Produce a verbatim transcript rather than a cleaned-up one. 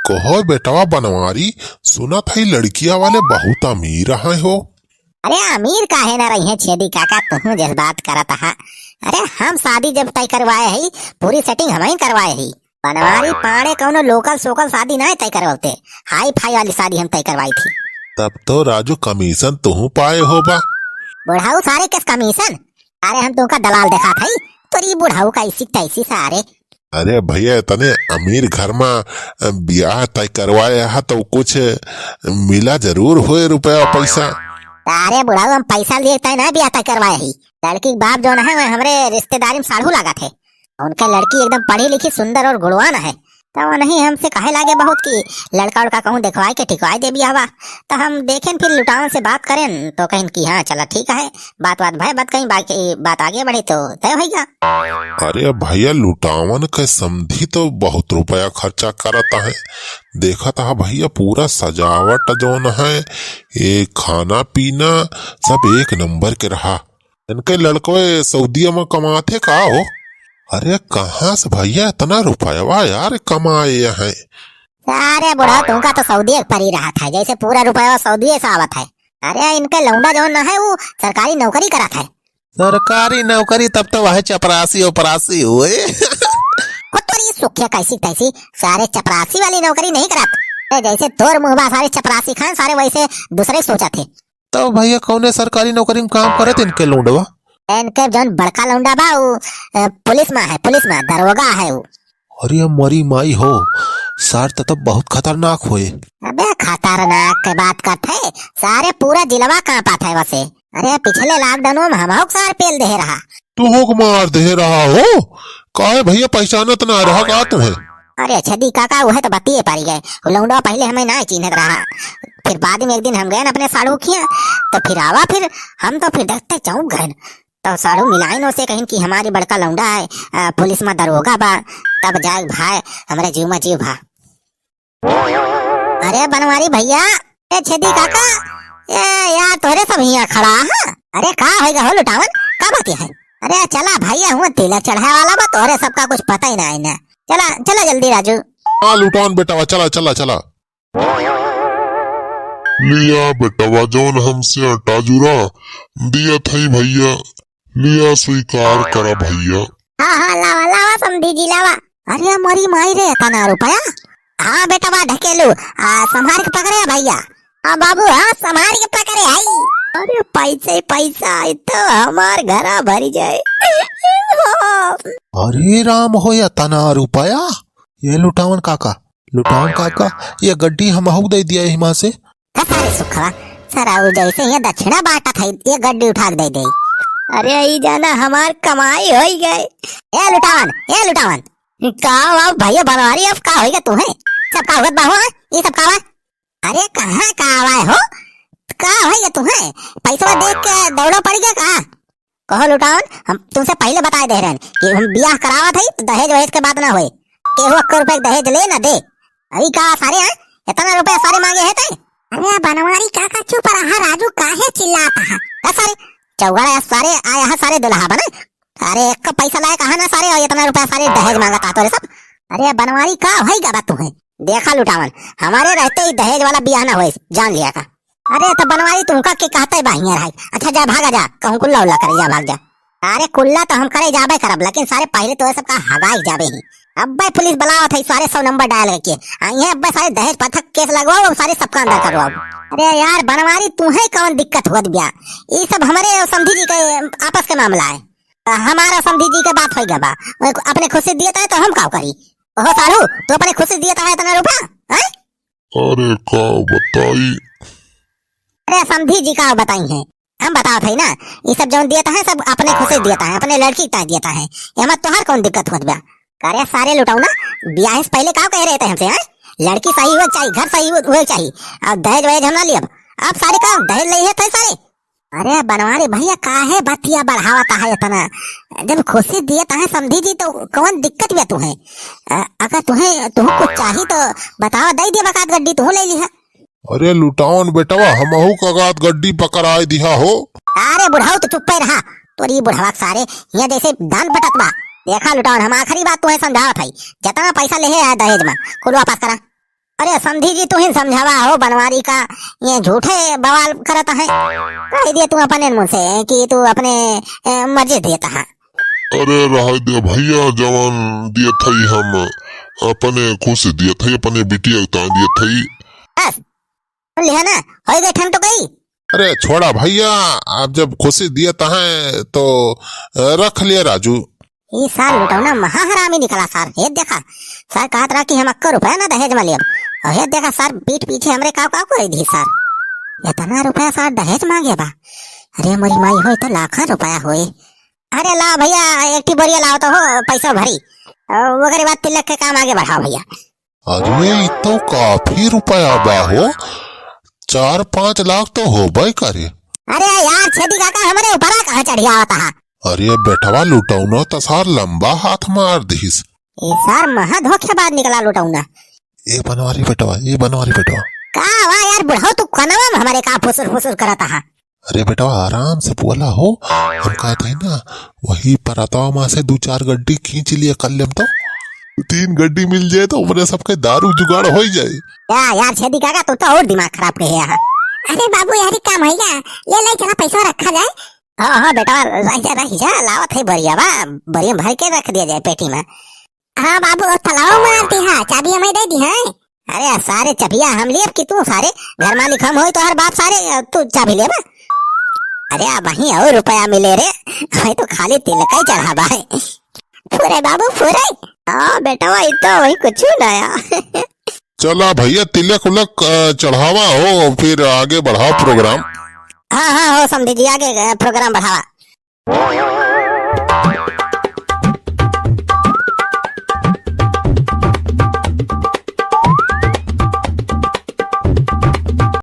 कहो बेटवा बनवारी, सुनत हई लड़किया वाले बहुत अमीर हैं हो। अरे अमीर काहे ना रही हैं छेदी काका, तुहूँ जस बात करत हा। अरे हम शादी जब तय करवाए ही, पूरी setting हमहीं करवाए ही। बनवारी पाड़े कौनो local सोकल शादी ना तय करवते, high-fi वाली शादी हम तय करवाई थी। तब तो राजू कमीशन तुहूँ पाए होबा। बुढ़ाऊ सारे किस कमीशन? अरे हम तुमका दलाल देखात हई, तोरी बुढ़ाऊ का ऐसी तैसी सारे। अरे भैया, इतने अमीर घर मा, अ, बियाह तय करवाए हा तो कुछ मिला जरूर होए रुपया पैसा। अरे बुढ़ाऊ, हम पैसा लिए तय ना बियाह तय करवाए ही। लड़की के बाप जौन है, वह हमरे रिश्तेदारी में साढ़ू लागत है। उनके लड़की एकदम पढ़ी लिखी, सुंदर और गुणवान है। तो वह नहीं हमसे कहे लागे बहुत कि लड़का उड़का कहूँ देखवाए के टिकवाए दे बियाहवा। तो हम देखेन फिर लुटावन से बात करेन तो कहेन कि हाँ चला ठीक है, बात बात भय बात कहीं बाकी बात आगे बढ़े तो तय होइगा। अरे भैया, लुटावन के समधी तो बहुत रुपया खर्चा करत है। देखत हा भैया, पूरा सजावट जौन है, ये खाना पीना सब एक नंबर के रहा। इनके लड़कवे सऊदिया में कमात है का हो? अरे कहाँ से भैया इतना रुपयवा यार कमाए हैं? अरे बुढ़ा, तुमका तो सऊदिया के परी रहत है, जैसे पूरा रुपयवा सऊदिया से आवत है। अरे इनके लौंडा जौन न है, वो सरकारी नौकरी करत है। सरकारी नौकरी, तब तो वह चपरासी उपरासी हुए। खुद तो ये सुखिया कैसी तैसी, सारे चपरासी वाली नौकरी नहीं करत। अरे जैसे तोर मुँह बा सारे चपरासी खान, सारे वैसे दूसरे सोचत है। तो भैया कौने सरकारी नौकरी में काम करत इनके लौंडवा? इनके जौन बड़का लौंडा बा, उ, अ, पुलिस में है, पुलिस में दरोगा है उ। अरे मरी माई हो, सार त तब बहुत खतरनाक होए। अबे खतरनाक के बात करत है, सारे पूरा जिलवा कांपत है वसे। अरे पिछले lockdown में हमहू के सार पेल देहे रहा। तू हुक मार देहे रहा हो? काहे भैया पहचानत ना रहा का तुहे? अरे छेदी काका, उहे तो बतिये पारी गए। उ लौंडवा पहले हमें ना चिन्हत रहा, फिर बाद में एक दिन हम गए न अपने साढ़ू खिया, तो फिर आवा, फिर हम तो फिर देखते चौंक गए। तो साढ़ू मिलाइन ओसे कहिन कि हमारी बड़का लौंडा है, अ, पुलिस में दरोगा बा, तब जाए भाई हमरे जीव में जीव भा। अरे बनवारी भैया, ए छेदी काका, ए यार तोहरे सब हियाँ खड़ा है। अरे का होइगा हो लुटावन, का बात है? अरे चला भैया, हुआ तिलक चढ़ाए वाला बा, तोहरे सबका कुछ पता ही ना है ना। चला, चला जल्दी राजू। हाँ लुटावन बेटवा, चला, चला, चला। लिया बेटवा, जौन हमसे आटा जुरा दिया थई भैया, लिया स्वीकार करा भैया। हाँ, हाँ, लावा, लावा समधी जी, लावा। अरे मोरी माई रे, इतना रुपया? हाँ बेटवा ढकेलू, आ, संभार के पकड़े भैया। हाँ बाबू, हाँ, संभार के पकड़े आई। अरे पैसे पैसा, ई तो हमार घरा भरी जाए। अरे राम हो, इतना रुपया? ये लुटावन काका, लुटावन काका, ये गड्डी हमहू दे दिया हिमा से। हाँ, सारे सुखवा, सारा उ जैसे ही दक्षिणा बांटत है, ये गड्डी उठा के दे दे। अरे, ई जाना हमार कमाई होई गए। ए लुटावन, ए लुटावन। का हुआ भैया बनवारी, अब का होइगा तुहे? सब का हुआ बाहो, हाँ? ये सब का हुआ? अरे, कहाँ का आवा है हो? का होइगा तुहे? पैसा देख के दौड़ा पड़ गया का? कहो लुटावन, हम तुमसे पहिले बताए दे रहन कि हम बियाह करावत हई, तो दहेज वहेज के बात ना होए। केहू एक्को रुपया के दहेज ले ना दे। अभी का सारे हैं, इतना रुपया सारे मांगे हैं तै? अरे बनवारी काका चुप रहा, राजू काहे चिल्लात है? ए सारे चौगड़ा, ए सारे आया है सारे दुल्हा बने। अरे एक पैसा लायक है ना सारे, और इतना रुपया सारे दहेज मांगत है तोरे सब। अरे बनवारी का होइगा बा तुहे? देखा लुटावन, हमारे रहते ही दहेज वाला बियाह ना होए, जान लिया का। अरे तो बनवारी तुमका के कहते बा हियाँ रहाई। अच्छा जा भागा जा, कहूँ कुल्ला उल्ला करे जा, भाग जा। अरे कुल्ला तो हम करे जाबे करब, लेकिन सारे पहिले तो सबका हगाई जाबे ही। अब्बे पुलिस बुलावत है, सारे सौ नंबर डायल करके। आई है अब्बे सारे दहेज पथक केस लगवाओ, सारे सबका अंदर करवाओ। अरे यार बनवारी तुहे कौन दिक्कत होत बिया? ई सब हमरे और समधी जी के आपस के मामला है। हमारा समधी जी के बात होइगा बा। अपने खुशी दियत है तो हम का करी? ओहो साढ़ू, तू अपने खुशी दियत है इतना रुपया, हैं? अरे का बताई? अरे समधी जी का बताई है, हम बतावत है ना, ये सब जौन दियत है सब अपने खुशी दियत है, अपने लड़की का दियत है, एमा तोहार कौन दिक्कत होत बा? अरे सारे लुटाऊ ना, ब्याह से पहले का कह रहे थे हमसे, हैं? लड़की सही हुए चाहिए, घर सही हुए चाहिए, अब दहेज वहेज हम ना लियब। अब सारे का दहेज ले थे सारे। अरे बनवारी भैया, काहे बतिया बढ़ावत है इतना? जब खुशी दियत है समधी जी, तो कौन दिक्कत बा तुहे? अ, अगर तुहे, तुहू कुछ चाही तो बतावा, दे दिया बकात गड्डी, तुहू ले लिहा। अरे लुटावन बेटवा, हमहू कगात गड्डी पकड़ाए दिहा हो। अरे बुढ़ाऊ तो चुप्पे रहा, तोरी बुढ़वा के सारे, यहाँ जैसे धान बटत बा। देखा लुटावन, हम आखिरी बात तुहे समझावत है, जितना पैसा लेहे है दहेज में, कुल वापस करा। अरे समधी जी, तू ही समझावा हो बनवारी का, ये झूठे बवाल करत है। कह दिए तू अपने मुँह से कि तू अपने, ए, मर्जी देत है। अरे रह दे भइया, जवन दियत हई हम अपने खुशी दियत हई, अपने बिटिया के ताईं दियत हई। बस, सुन लिहा ना, होइ गए ठन तो गई। अरे छोड़ा भइया, आप जब खुशी दियत है तो, अ, रख लिया राजू। ई सार लुटौना महा हरामी निकला सार। हे देखा, सार कहत रहा कि हम अक्को रुपया ना दहेज में लेब। और हे देखा सार, पीठ पीछे हमरे काव काव करी दी सार। इतना रुपया सार दहेज मांगे बा। अरे मोरी माई होई तो लाखा रुपया होई। अरे ला भइया, एक ठी बोरिया लाओ तो हो, पैसा भरी। अ, ओकरे बाद तिलक के काम आगे बढ़ाओ भइया। अरे, ई तो काफी रुपया बा हो, चार पाँच लाख तो होबे करे। अरे यार, छेदी काका हमरे ऊपरा कहाँ चढ़िया होता है? अरे बेटवा, लुटौना तो सार लंबा हाथ मार दिहिस। ए सार महा धोखेबाज निकला लुटौना। ए बनवारी बेटवा, ए बनवारी बेटवा। का हुआ यार बुढ़ऊ, तू कनवा में हमरे का फुसुर फुसुर करत हा? अरे बेटवा, आराम से बोला हो, हम कहत हई ना, वही परातवा मा से दू चार गड्डी खींच लिया कर लेम तो। तीन गड्डी मिल जाए तो अपने सबके दारू जुगाड़ होइ जाए। या यार छेदी काका, तू तो और दिमाग खराब कहे हा। अरे बाबू यार, ई काम है क्या? ले ले, चला पैसा रखा जाए। हाँ हाँ बेटवा, रह जा, रह जा, लावत है बरिया बा, बरिया भर के रख दिया जाए पेटी में। हाँ बाबू, वो तलाव मारती है, चाबी हमें दे दी है। अरे सारे चबिया हम लेब कि तू सारे, घर मालिक हम होई तो हर बाप सारे, तू चाबी लेबा। अरे अब वहीं और रुपया मिले रे, वहीं तो खाली तिलक ही चढ़ाबा है। फुरे बाबू फुरे। हाँ बेटा, वही तो, वही कुछ ना आया। चला भइया, तिलक उलक, अ, चढ़ावा हो, फिर आगे बढ़ाओ प्रोग्राम। हाँ हाँ हो समधी जी, आगे, अ, प्रोग्राम बढ़ावा।